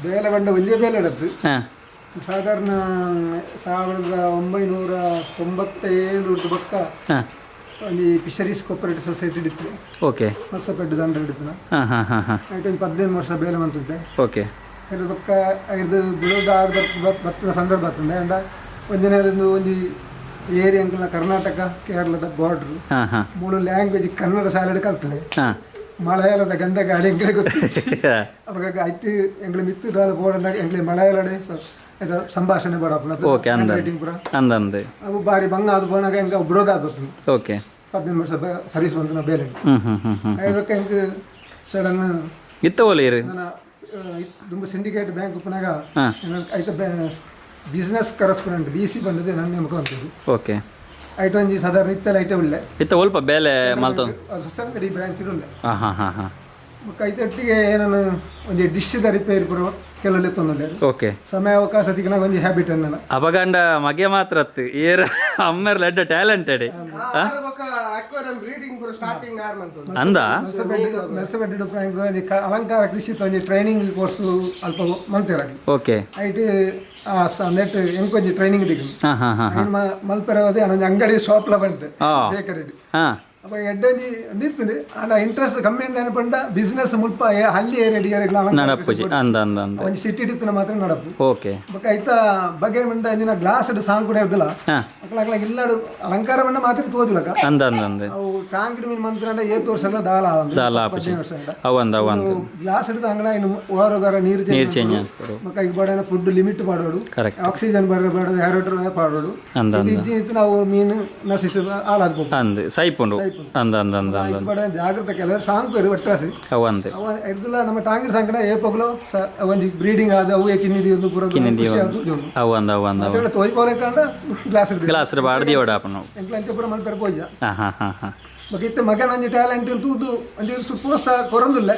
ಬೇಲೆ ಬಂಡ ಒಂಜೇ ಬೇಲೆ ಇಡತ್ತು. ಸಾಧಾರಣ 1997 ಬೊಕ್ಕ ಒಂಜಿ ಫಿಶರೀಸ್ ಕೋಪರೇಟಿವ್ ಸೊಸೈಟಿ ಇತ್ತು. ಮತ್ಸಪೆಟ್ಟು ದಂಡ ಹಿಡಿತು. ಹಾಂ ಹಾಂ ಹಾಂ ಹಾಂ ಐಟ್ ಒಂದು 15 ವರ್ಷ ಬೇಲೆ ಮಂತಿದ್ದೆ. ಅದ್ರ ಬೊಕ್ಕ ಐದು ಬಿಡೋದು ಆದ ಬತ್ತಿನ ಸಂದರ್ಭ ಬರ್ತದೆ. ಅಂಡ ಒಂದಿನ ಒಂಜಿ ಏರಿಯಾ ಅಂಕಲ್ನ ಕರ್ನಾಟಕ ಕೇರಳದ ಬಾರ್ಡ್ರ್. ಹಾಂ ಹಾಂ ಮೂರು ಲ್ಯಾಂಗ್ವೇಜ್ ಕನ್ನಡ ಶಾಲೆಡ್ ಕಲ್ತದೆ. ಮಲಯಾಳದ ಗಂಧ ಗಾಳಿ ಎಂಕ್ಲೆ ಗೊತ್ತು. ಅವಾಗ ಐಟ್ ಎಂಗ್ಲೆ ಮಿತ್ತು ದಾಲ ಬೋರ್ಡ್ ಎಂಕ್ಲೆ ಮಲಯಾಳಡೆ ಸಂಭಾಷಣೆ ಬೋಡಪ್ಪನ. ಅಂದ ರೈಟಿಂಗ್ ಪೂರ. ಅಂದಂದು. ಅವು ಬಾರಿ ಬಂಗ ಅದು ಪೋನಾಗ ಎಂಕ ಬಿಡೋದು ಬರ್ತದೆ. 15 ವರ್ಷ ಸರ್ವಿಸ್ ಬಂತು ನಾ ಬೇಲೆ. ಹ್ಞೂ ಹ್ಞೂ ಹ್ಞೂ ಹ್ಞೂ ಅದಕ್ಕೆ ಎಂಕ್ ಸಡನ್ ಇತ್ತ ಓಲಿರು? ನನ್ನ ದುಂಬು ಸಿಂಡಿಕೇಟ್ ಬ್ಯಾಂಕ್ ಉಪ್ಪನಾಗ ಐತ ಬಿಸ್ನೆಸ್ ಕರೆಸ್ಪಾಂಡೆಂಟ್ ಬಿ ಸಿ ಬಂದದ್ದು ನನ್ನ ನೇಮಕ ಅಂತದ್ದು. ಐಟ್ ಒಂಜಿ ಸಾಧಾರಣ ಇತ್ತೆಲ್ಲ ಐಟೆ ಉಳ್ಳೆ. ಇತ್ತ ಒಲ್ಪ ಬೇಲೆ ಮಲ್ತೊಂದು? ಹೊಸ ಅಂಗಡಿ ಬ್ರಾಂಚ್ ಉಳ್ಳೆ. ಹಾಂ ಹಾಂ ಹಾಂ ಹಾಂ ಬೊಕ್ಕ ಐತೊಟ್ಟಿಗೆ ಏನನ್ನು ಒಂಜಿ ಡಿಶ್ದ ರಿಪೇರಿ ಪೂರ ಕೆಲವು ತೊಂದರೆ. ಸಮಯ ಅವಕಾಶ ತಿಕ್ಕನಾಗ ಒಂಜಿ ಹ್ಯಾಬಿಟ್ ಅನ್ನಲ್ಲ. ಅಪಗಂಡ ಮಗೆ ಮಾತ್ರ ಅತ್ತು ಏರ ಅಮ್ಮೆರ್ಲ ಎಡ್ಡ ಟ್ಯಾಲೆಂಟೆಡ್. ಬೊಕ್ಕ ಅಕ್ವೇರಿಯಂ ಬ್ರೀಡಿಂಗ್ ಪೂರ ಸ್ಟಾರ್ಟಿಂಗ್ ಆರ್ ಮಂತ್. ಅಂದ. ಮೆಲ್ಸಬೆಡ್ ಬ್ಯಾಂಕ್ ಒಂಜಿ ಅಲಂಕಾರ ಕೃಷಿ ಒಂಜಿ ಟ್ರೈನಿಂಗ್ ಕೋರ್ಸ್ ಅಲ್ಪ ಮಲ್ತಿರಾಗಿ. ಐಟ್ ನೆಟ್ ಎಂಕೊಂಜಿ ಟ್ರೈನಿಂಗ್ ದಿಕ್ಕು. ಹಾಂ ಹಾಂ ಹಾಂ ಐನ್ ಮಲ್ಪೆರ ಹೋದೆ ಒಂಜಿ ಅಂಗಡಿ ಶಾಪ್ಲ ಬಂತೆ ಬೇಕರಿ. ಅಪ್ಪ ಎಡ್ಡೊಂಜಿ ನಿಂತುಂಡು. ಆಂಡ ಇಂಟ್ರೆಸ್ಟ್ ಕಮ್ಮಿ ಅಂತ ಪಂಡ ಬಿಸ್ನೆಸ್ ಮುಲ್ಪ ಹಲ್ಲಿ ಏರಿಯಾ ನಡಪುಜಿ ಅಂದ ಅಂದ ಅಂದ. ಒಂಜಿ ಸಿಟಿ ಇತ್ತಿನ ಮಾತ್ರ ನಡಪು. ಬೊಕ್ಕ ಐತ ಬಗೆ ಮಂಡ ಅಂಜಿನ ಗ್ಲಾಸ್ ಸಾಂಗ್ ಕೂಡ ಇರ್ದಿಲ್ಲ. ಅಕ್ಲ ಅಕ್ಲ ಇಲ್ಲಾಡು ಅಲಂಕಾರ ಮಂಡ ಮಾತ್ರ ತೋಜುಲಕ. ಅಂದ ಅಂದ ಅಂದ. ಅವು ಟಾಂಕ್ ಮೀನ್ ಮಂತ್ರಂಡ ಏತ್ ವರ್ಷ ಎಲ್ಲ ದಾಲ. ದಾಲ ಆಪುಜಿ. 15 ವರ್ಷ ಅಂಡ. ಅವಂದ ಅವಂದ. ಗ್ಲಾಸ್ ಹಿಡಿದು ಅಂಗಡ ಇನ್ನು ವಾರಗಾರ ನೀರು. ನೀರು ಚೇಂಜ್ ಅನ್ಪಡು. ಬೊಕ್ಕ ಈಗ ಬಡ ಫುಡ್ ಲಿಮಿಟ್ ಮಾಡೋಡು. ಆಕ್ಸಿಜನ್ ಬರ ಬೇಡ ಹ್ಯಾರೋಟರ್ ಪಾಡೋಡು. ಅಂದ. ಇದು ಇಜ್ಜಿ ಇತ್ತು ನಾವು ಮೀನು ನಶಿಸ ಹಾಳಾದ. ಅಂದ್ ಸೈಪುಂಡು ಅಂದ ಅಂದ ಅಂದ ಅಂದ. ಬಡ ಜಾಗ್ರತೆ. ಕೆಲವರು ಸಾಂಗ್ ಒಟ್ರಾಸಿ. ಅವಂದ್. ಅವ ಎಡ್ದುಲ ನಮ್ಮ ಟಾಂಗಿನ ಸಂಕಡ ಏ ಪೊಗಲು ಒಂಜಿ ಬ್ರೀಡಿಂಗ್ ಆದ ಅವು ಕಿನ್ನಿದಿ ಒಂದು ಪೂರ ಖುಷಿ ಆದು. ಅವಂದ ಅವಂದ. ಮತ್ತೆ ತೋಯ್ ಪೋಲೆ ಗ್ಲಾಸ್ ಹಿಡ್ದು. ಗ್ಲಾಸ್ ಬಾಡ್ದಿ ಓಡಾಪನು. ಎಂಕ್ಲ ಅಂಚ ಪೂರ ಮಲ್ಪೆರ ಪೋಯ್ಯ. ಹಾಂ ಹಾಂ ಹಾಂ ಹಾಂ ಬೊಕ್ಕ ಇತ್ತೆ ಮಗನ ಒಂಜಿ ಟ್ಯಾಲೆಂಟ್ ತೂದು ಒಂಜಿ ಪ್ರೋತ್ಸಾಹ ಕೊರೊಂದುಲ್ಲೆ.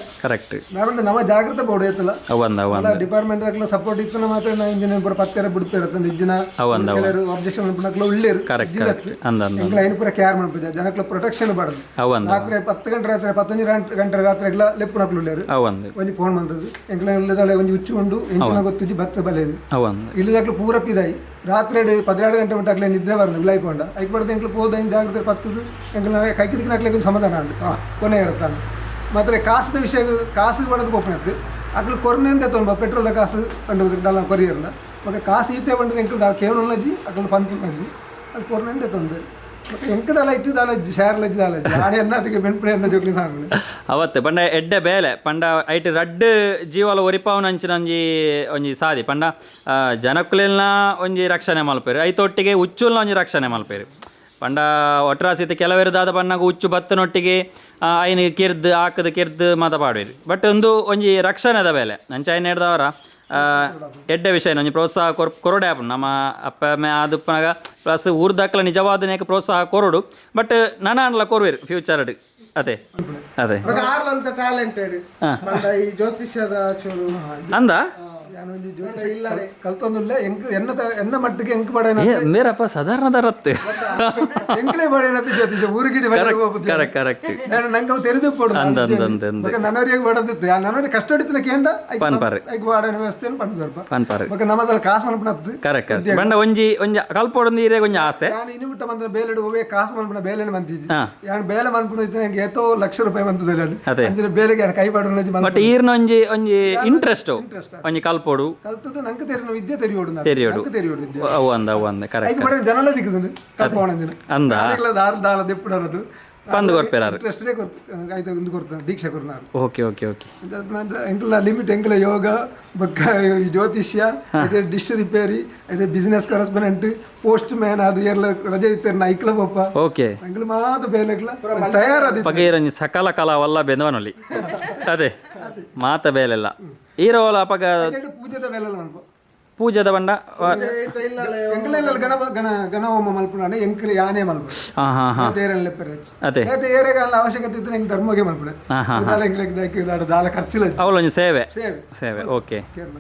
ನಾವಂಡ ನಮ್ಮ ಜಾಗ್ರತೆ ಬೋಡು ಏತುಲ. ಅವಂದ ಅವಂದ. ಡಿಪಾರ್ಟ್ಮೆಂಟ್ ಅಕ್ಲ ಸಪೋರ್ಟ್ ಇತ್ತು ಮಾತ್ರ ನಾ ಇಂಜಿನಿಯರ್ ಪೂರ ಪತ್ತೆರ ಬುಡ್ಪೇರ ಇಜ್ಜಿನ. ಅವಂದ. ಕೆಲವರು ಅಬ್ಜೆಕ್ಷನ್ ಮಲ್ಪುನಕ್ಲ ಉಳ್ಳೇರು. ಕರೆಕ್ಟ್ ಕರೆಕ್ಟ್ ಅಂದ ಅಂದ. ಎಂಕ್ಲ ಐನ್ ಪೂರ ಕೇರ್ ಮಲ್ಪುಜ ಜನಕ್ಲ ಪ್ರೊಟೆಕ್ಷನ್ ಬಾಡದು. ಅವಂದ. ರಾತ್ರಿ 10 ಗಂಟೆ ರಾತ್ರಿ 11 ಗಂಟೆ ರಾತ್ರಿ ಎಲ್ಲ ಲೆಪ್ಪುನಕ್ಲು ಉಳ್ಳೇರು. ಒಂಜಿ ಫೋನ್ ಬಂದದ್ದು ಎಂಕ್ಲ ಇಲ್ಲದಳೆ ಒಂಜಿ ಉಚ್ಚು ಉಂಡು ಎಂಚಿನ ಗೊತ್ತಿಜ್ಜಿ ಬತ್ತ ಬಲೇದು. ಇಲ್ಲದಾಕ್ಲು ಪೂರ ಪಿದಾಯಿ ರಾತ್ರಿ 12 ಗಂಟೆ ಮಟ್ಟ ಅಕ್ಲೆ ನಿದ್ರೆ ಬರಲ್ಲ ಲೈಫ್ ಉಂಡ ಐಕ್ ಬಡ್ದು ಎಂಕ್ಲು ಪೋದ ಇನ್ ಜಾಗ್ರತೆ ಪತ್ತದು ಎಂಕ್ಲ ಕೈకి ದಿಕ್ಕಿನ ಒಂಜಿ ಸಮಾಧಾನ ಉಂಡು. ಕೊನೆ ಇರುತ್ತಾನೆ ಮಾತ್ರ ಕಾಸುದ ವಿಷಯ. ಕಾಸು ಬಡದು ಪೋಪುನತ್ತು ಅಕ್ಲು ಕೊರ್ನೆಂದೆ ತೊಂಬ ಪೆಟ್ರೋಲ್ದ ಕಾಸು ಪಂಡು ಡಾಲ ಕೊರಿಯರ್ನ. ಬೊಕ್ಕ ಕಾಸು ಈತೆ ಪಂಡದು ಎಂಕ್ಲು ದಾಲ ಕೇವಲ ಅಕ್ಲು ಪಂತು ಅದು ಕೊರ್ನೆಂದೆ ತೊಂದರೆ. ಬೊಕ್ಕ ಎಂಕ್ ದಾಲ ಇಟ್ಟು ದಾಲ ಇಜ್ಜಿ ಶೇರ್ ಲಜ್ಜಿ ದಾಲ ಇಜ್ಜಿ ಆನೆ ಎನ್ನ ಅದಕ್ಕೆ ಬೆನ್ಪುಡೆ ಎನ್ನ ಜೋಕ್ಲಿ ಸಾಂಗುಲು. ಅವತ್ತು ಪಂಡ ಎಡ್ಡೆ ಬೇಲೆ ಪಂಡ ಐಟ್ ರಡ್ಡ್ ಜೀವಲ ಒರಿಪಾವುನ ಅಂಚಿನ ಒಂಜಿ ಒಂಜಿ ಸಾದಿ ಪಂಡ ಜನಕ್ಕುಲೆಲ್ನ ಒಂಜಿ ರಕ್ಷಣೆ ಮಲ್ಪೆರು, ಐತೊಟ್ಟಿಗೆ ಉಚ್ಚುಲ್ನ ಒಂಜಿ ರಕ್ಷಣೆ ಮಲ್ಪೆರು. ಪಂಡ ಒಟ್ರಾಸಿತ ಕೆಲವರು ದಾದ ಪನ್ನಾಗ ಉಚ್ಚು ಬತ್ತನೊಟ್ಟಿಗೆ ಐನ್ ಕಿರ್ದು ಆಕದ ಕಿರ್ದು ಮಾತ ಪಾಡುವೆರು. ಬಟ್ ಒಂದು ಒಂಜಿ ರಕ್ಷಣೆದ ಬೇಲೆ ಅಂಚ ಐನ್ ಹಿಡ್ದವರ ಎಡ್ಡೆ ವಿಷಯ ಒಂಜಿ ಪ್ರೋತ್ಸಾಹ ಕೊರಡೆ ಆಪುಂಡು ನಮ್ಮ ಅಪ್ಪ ಅಮ್ಮೆ ಆದುಪ್ಪನಾಗ. ಪ್ಲಸ್ ಊರ್ದಕ್ಕಲ ನಿಜವಾದ ಪ್ರೋತ್ಸಾಹ ಕೊರಡು. ಬಟ್ ನನ ಕೊರುವೆರು ಫ್ಯೂಚರ್. ಅದೇ ಅದೇ. ಬೊಕ್ಕ ಆರ್ಲಂತ ಟ್ಯಾಲೆಂಟೆಡ್ ಪಂಡ ಈ ಜ್ಯೋತಿಷ್ಯದ ಚೂರು. ಅಂದ. ಯಾನ್ ಒಂಜಿ ಜ್ಯೋತಿಷ ಕಲ್ತೊಂದುಲ್ಲೆ. ಎಂಕ್ ಎನ್ನ ಎನ್ನ ಮಟ್ಟಿಗೆ ಎಂಕ್ ಬಡ ಏ ಮೇರಪ್ಪ ಸಾಧಾರಣ ದರತ್ತು. ಎಂಕ್ಲೇ ಬಡೇನತ್ತೆ ಜ್ಯೋತಿಷ ಊರುಗಿಡಿ. ಕರೆಕ್ಟ್ ಕರೆಕ್ಟ್ ನಾನು ನಂಗೆ ಅವು ತೆರೆದು ಪೋಡು. ಅಂದ ಅಂದ ಅಂದ ಅಂದ. ಬೊಕ್ಕ ನನವರಿಗೆ ಬಡದಿತ್ತು ಆ ನನವರಿಗೆ ಕಷ್ಟ ಹಿಡಿತನ ಕೇಂದ್ರ. ಪನ್ಪಾರು. ಐಕ್ ವಾಡನ ವ್ಯವಸ್ಥೆಯನ್ನು ಪಂಡು ಸ್ವಲ್ಪ. ಪನ್ಪಾರು. ಬೊಕ್ಕ ನಮ್ಮದಲ್ಲ ಕಾಸು ಮಲ್ಪನತ್ತು. ಕರೆಕ್ಟ್ ಕರೆಕ್ಟ್ ಬಂಡ ಒಂಜಿ ಒಂಜಿ ಕಲ್ಪೊಡೊಂದು ಈರೆಗ್ ಒಂಜಿ ಆಸೆ. ನಾನು ಇನ್ನು ಬಿಟ್ಟ ಬಂದ್ರೆ ಬೇಲೆಡು ಹೋವೆ ಕಾಸು ಮಲ್ಪನ ಬೇಲೆನ ಮಂತಿದ್ದಿ. ಯಾನ್ ಬೇಲೆ ಮನ್ಪುನ ಇತ್ತು ನಂಗೆ ಏತೋ ಲಕ್ಷ ರೂಪಾಯಿ ಬಂತದ. ಅಂಚಿನ ಬೇಲೆಗೆ ಯಾನ್ ಕೈ ಪಾಡು. ಬಟ್ ಈರ್ನ ಒಂಜಿ ಒಂಜಿ ಇಂಟ್ರೆಸ್ಟ್ ಒಂಜಿ ಕಲ್ಪೊಡು. ಕಲ್ತದ್ದು ನಂಗೆ ತೆರಿನ ವಿದ್ಯೆ ತೆರಿಯೋಡು ನಾನು. ತೆರಿಯೋಡು. ನಂಗೆ ತೆರಿಯೋಡು ವಿದ್ಯೆ. ಅವು ಅಂದ ಅವು ಅಂದ ಕರೆಕ್ಟ್. ಐಕ್ ಬಡ ಜನಲ ದಿಕ್ಕುದು ಕಲ್ಪವಣ. ಅಂದ. ದಾರ ದಾಲ ದೆಪ್ಪುಡರದು. ಪಂದ್ ಕೊರ್ಪೆರಾರು. ಇಂಟ್ರೆಸ್ಟೇ ಕೊರ್ತು ಐತ ಒಂದು ಕೊರ್ತು ದೀಕ್ಷೆ ಕೊರ್ನಾರು. ಓಕೆ ಓಕೆ ಓಕೆ ಎಂಕಲ ಲಿಮಿಟ್ ಎಂಕಲ ಯೋಗ ಬೊಕ್ಕ ಈ ಜ್ಯೋತಿಷ್ಯ ಐತೆ ಡಿಶ್ ರಿಪೇರಿ ಐತೆ ಬಿಸ್ನೆಸ್ ಕರೆಸ್ಪಾಂಡೆಂಟ್ ಪೋಸ್ಟ್ ಮ್ಯಾನ್ ಅದು ಏರ್ಲ ರಜೆ ಇತ್ತೆರ್ ಐಕ್ಲ ಪೋಪ. ಎಂಕಲ ಮಾತ ಬೇಲೆಕ್ಲ ತಯಾರಾದಿ. ಪಗೇರೊಂಜಿ ಸಕಲ ಕಲಾ ವಲ್ಲ ಬೆಂದವನೊಲಿ ಅದೇ ಮಾತ ಬೇಲೆಲ್ಲ ಈರೋಲ ಅಪಗ. ಪೂಜೆದ ಬೇಲೆಲ್ಲ ಮಲ್ಪ. ಪೂಜೆದ ಬಂಡ. ಎಂಕಲ ಇಲ್ಲ ಗಣ ಗಣ ಗಣ ಹೋಮ ಮಲ್ಪುನಾನೆ ಎಂಕಲ ಯಾನೇ ಮಲ್ಪು. ಹಾಂ ಹಾಂ ಹಾಂ ತೇರನ್ ಲೆಪ್ಪರೆ. ಅದೇ. ಏರೆಗಾಲ ಅವಶ್ಯಕತೆ ಇದ್ರೆ ಎಂಕ್ ಧರ್ಮಗೆ ಮಲ್ಪುನೆ. ಹಾಂ ಹಾಂ ದಾಲ ಎಂಕ್ಲೆಗ್ ದಾಲ ಖರ್ಚಿಲ್ಲ. ಅವಳೊಂಜಿ ಸೇವೆ. ಸೇವೆ. ಸೇವೆ ಓಕೆ. ಕೇರ್.